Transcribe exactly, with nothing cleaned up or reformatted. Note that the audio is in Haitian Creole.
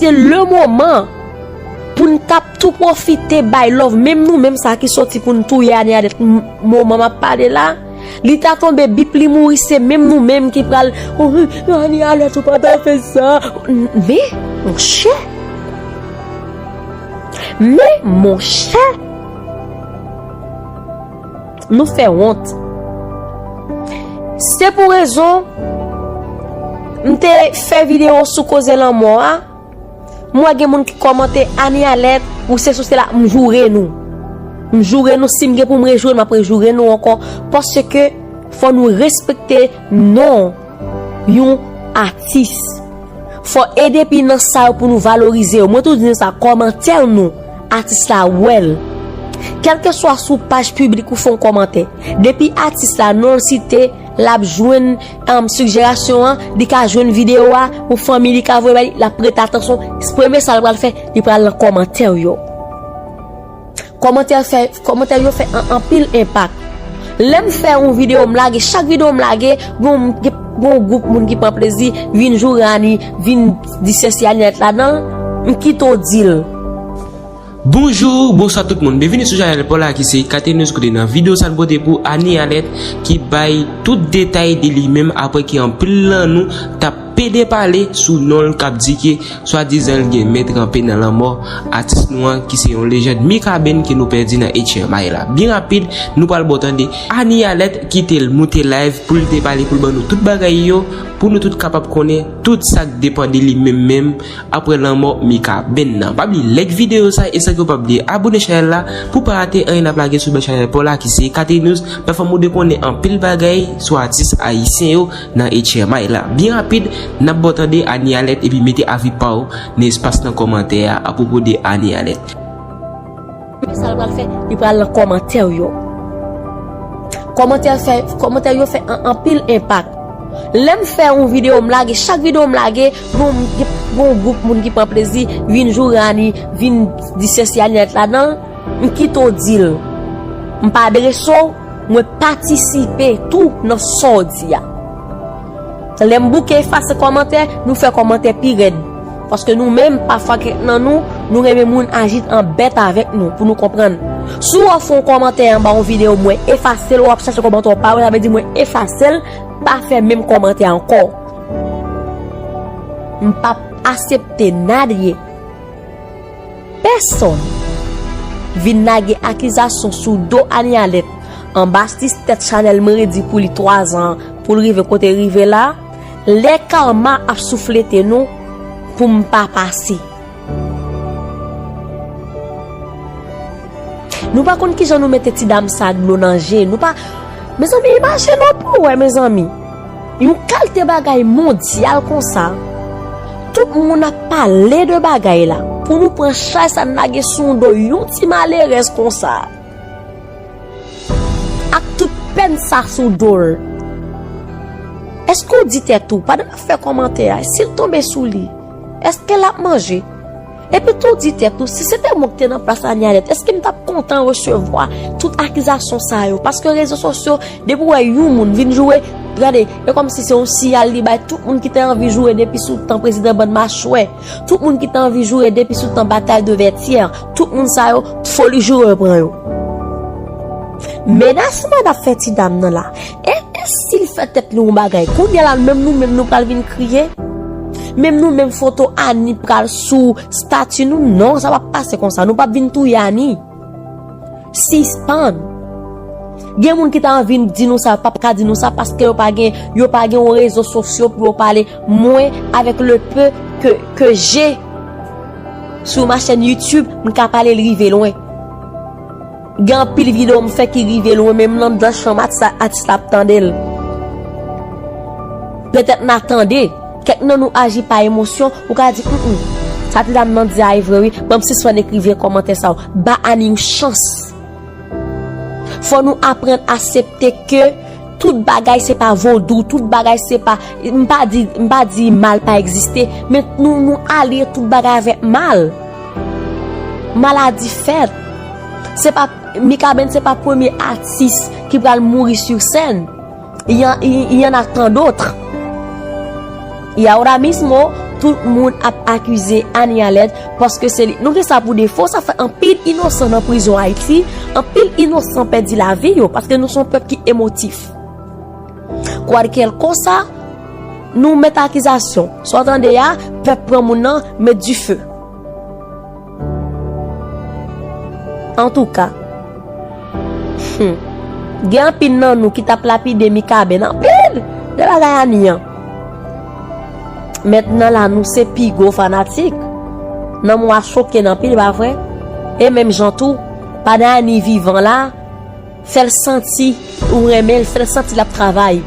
Se le moman pou n t ap tou pwofite bay love, menm nou menm sa ki soti pou n touye Anie Alerte m- moman m ap pale la. Li ta tonbe bip li mouri, se menm nou menm ki pral, oh, Anie Alerte ou pa ta fè sa. Men, monchè. Men, monchè. Nou fè wont. Se pou rezon m te fè videyo sou koze lanmò a. M wè gen moun ki kòmante Anie Alerte, ou sesi ou sela, m joure nou. M joure nou, si m gen pou m rejoure n, m ap rejoure nou ankò. Paske fò nou respekte non yon atis. Fò e depi nan sa yo pou nou valorize yo. Mwen toujou di nou sa, kòmantè nou, atis la wè l. Kèlkeswa sou paj piblik ou fè yon kòmantè. Depi atis la non l site, l ap jwenn, um, sijerasyon an, li ka jwenn videyo a, yon fanmi li ka voye ba li, l ap prete atansyon. Premye sa l pral fè, li pral nan kòmantè yo. Kòmantè fè, kòmantè yo fè an, anpil enpak. Lè m fè yon videyo, m lage, chak videyo m lage, gon, gon gwoup moun ki pran plezi, vin joure Anie, vin di sesi Anie Alerte ladan l, m kite w di l. Bonjou, bonswa tout moun. Byenvini sou chanèl pa w la ki se Kate News, kote nan videyo sa n pote pou Anie Alerte ki bay tout detay de li menm apre ke anpil nan nou t ap pede pale sou non l k ap di ke swadizan l gen men tranpe nan lanmò atis nou an ki se yon lejand Mikaben ke nou pèdi nan H M I la. Byen rapid, nou pral ba w tande Anie Alerte ki te moute live pou l te pale, pou l ban nou tout bagay yo, pou nou tout kapab konnen tout sa k depann de li menm menm apre lanmò Mikaben nan. Pa bliye like videyo sa e sa ke w pa bliye abone chanèl la pou pa rate anyen n ap lage sou bèl chanèl pa w la ki se Kate News. Pafwa m ou de konnen anpil bagay sou atis ayisyen yo nan H M I la. Byen rapid, n ap ba w tande Anie Alerte epi mete avi pa w nan espas nan kòmantè a apwopo de Anie Alerte. Sa l pral fè, li pral nan kòmantè yo. Kòmantè fè, kòmantè yo fè an, anpil enpak. Lè m fè yon videyo, m lage, chak videyo m lage, gon, gon gwoup moun ki pran plezi, vin joure Anie, vin di sesi Anie Alerte ladan l, m kite w di l. M pa adrese w, mwen patisipe tou nan sa w di a. Lè m bouke efase kòmantè, nou fè kòmantè pi rèd. Paske nou menm, pafwa kèk nan nou, nou renmen moun aji an bèt avèk nou, pou nou konprann. Si w fè yon kòmantè anba yon videyo, mwen efase l, w ap chache kòmantè w pa wè, sa vle di mwen efase l, pa fè menm kòmantè ankò. M p ap aksepte nadye pèsonn vin lage akizasyon sou do Anie Alerte anba sis tèt chanèl mwen redi pou li twazan pou l rive kote l rive la, lè kama ap souflete nou pou m pa pase. Nou pa konn kijan nou mete ti dam sa dlo nan je. Nou pa, mezanmi, imajine w pou w wè, mezanmi. Yon kalite bagay mondyal konsa. Tout moun ap pale de bagay la. Pou nou pran chay sa n lage sou do yon ti malerèz konsa. Ak tout pèn sa sou do l. Èske w di tèt ou, pandan n ap fè kòmantè a, si l tonbe sou li, èske l ap manje? Epi tou di tèt ou, si se te mwen ki te nan plas Anie Alerte, èske m t ap kontan resevwa tout akizasyon sa yo? Paske rezo sosyo, depi w wè yon moun vin joure, gade, e kòmsi se yon siyal li bay tout moun ki te anvi joure depi sou tan prezidan Bann Machwè, tout moun ki te anvi joure depi sou tan batay de Vètyè, tout moun sa yo, foli joure pran yo. Menasman n ap fè ti dam nan la. E, e si l fè tèt li yon bagay? Kounye a la, menm nou menm nou pral vin kriye? Menm nou menm foto Anie pral sou estati nou? Non, sa p ap pase konsa. Nou p ap vin touye Anie. Sispann. Gen moun ki ta anvi di nou sa, p ap ka di nou sa paske yo pa gen, yo pa gen yon rezo sosyo pou yo pale. Mwen, avec le peu que, que j'ai sur ma chaîne YouTube, m ka pale l rive lwen. Gen anpil videyo m fè ki rive lwen, menm nan anndan chanm atis la, atis la ap tande l. Petèt n a tande, kèk nan nou aji pa emosyon, ou ka di, mm, sa ti dam nan di a e vre wi, ban m sispann ekri vye kòmantè sa yo. Ba Anie yon chans. Fò nou aprann aksepte ke tout bagay se pa vodou, tout bagay se pa, m pa di, m pa di mal pa egziste, men nou, nou alye tout bagay avèk mal. Maladi fèt. Se pa, Mikaben se pa premye atis ki pral mouri sur scène. Il y a, il, il y en a tant d'autres. Y a ahora mismo Tout moun ap akize Anie Alerte paske se li. Nou gen sa pou defo, sa fè anpil inosan nan prizon Ayiti, anpil inosan pèdi lavi yo, paske nou se yon pèp ki emotif. Kwalkyè kosa, nou met akizasyon. Sa w tande a, pèp pran moun nan, met dife. Antouka, hmm, gen anpil nan nou ki t ap lapide Mikaben anpil de bagay Anie an. Mentnan la, nou se pi gwo fanatik. Nanm w a choke n anpil, pa vre? E menm jan tou, pandan Anie vivan la, fè l santi ou renmen l, fè l santi l ap travay.